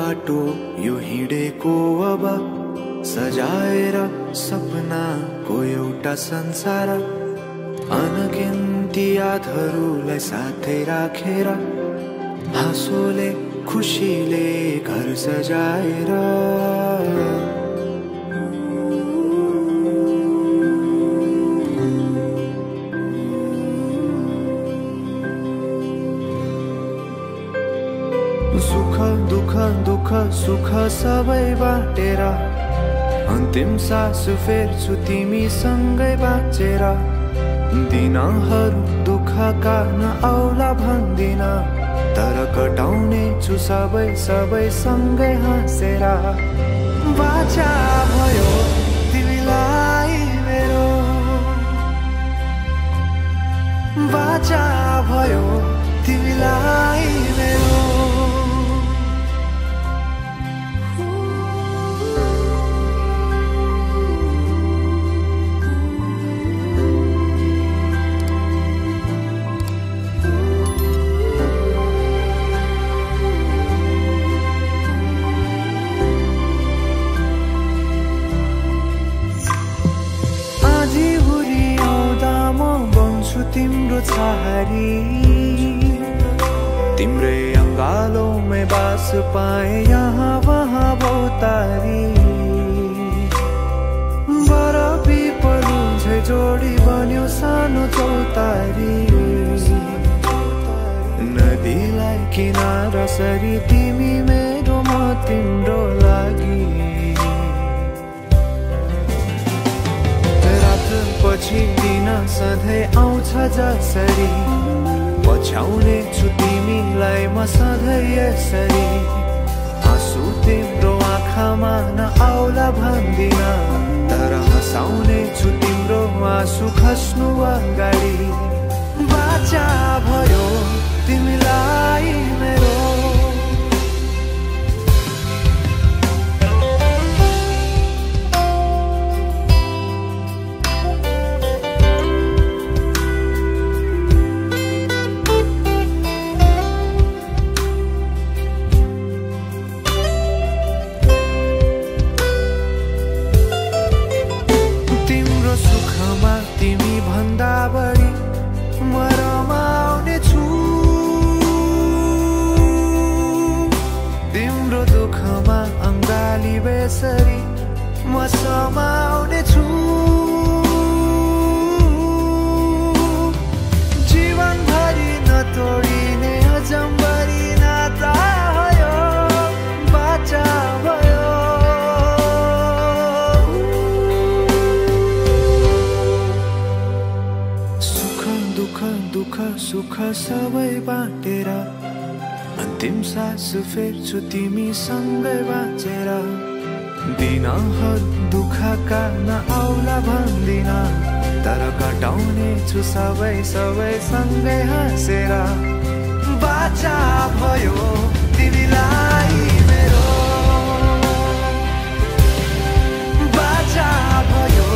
बाटो यो हिँडेको अब सजाएर सपनाको एउटा संसार अनगिन्ती यादहरूलाई साथै राखेर हाँसोले खुसीले घर सजाएर सुख दुख दुख सुख सबै बाटेर अन्तिम सास फेर्छु तिमीसँगै बाँचेर दिनहरू दुःखका नआउला भन्दिन तर कटाउने छु सबै सबै सँगै हाँसेर बाचा भयो तिमीलाई मेरो बाचा भयो तिमीलाई मेरो तिम्रो छहारी तिम्रै अंगालों बास पाए यहाँ वहाँ बहुतारी बरफी पलु झै जोडी बन्यो सानो चौतारी नदीलाई किनारा सरी तिमी मेरो म तिम्रो लागि पछि दिन सधैँ आउँछ जसरी पछ्याउने छु तिमीलाई म सधैँ यसरी आँसु तिम्रो आँखामा नआउला भन्दिन तर हँसाउने छु तिम्रो आँसु खस्नु अगाडि बाचा भयो तिमीलाई मेरो बेसरी म समाउने छु जीवनभरि नतोडिने अजम्बरी नाता भयो बाचा भयो सुख दुख दुख सुख सबै बाटेर अन्तिम सास फेर्छु तिमीसँगै बाँचेर दिनहरू दुःखका नआउला भन्दिन तर कटाउने छु सबै सबै सँगै हाँसेर बाचा भयो तिमीलाई मेरो बाचा भयो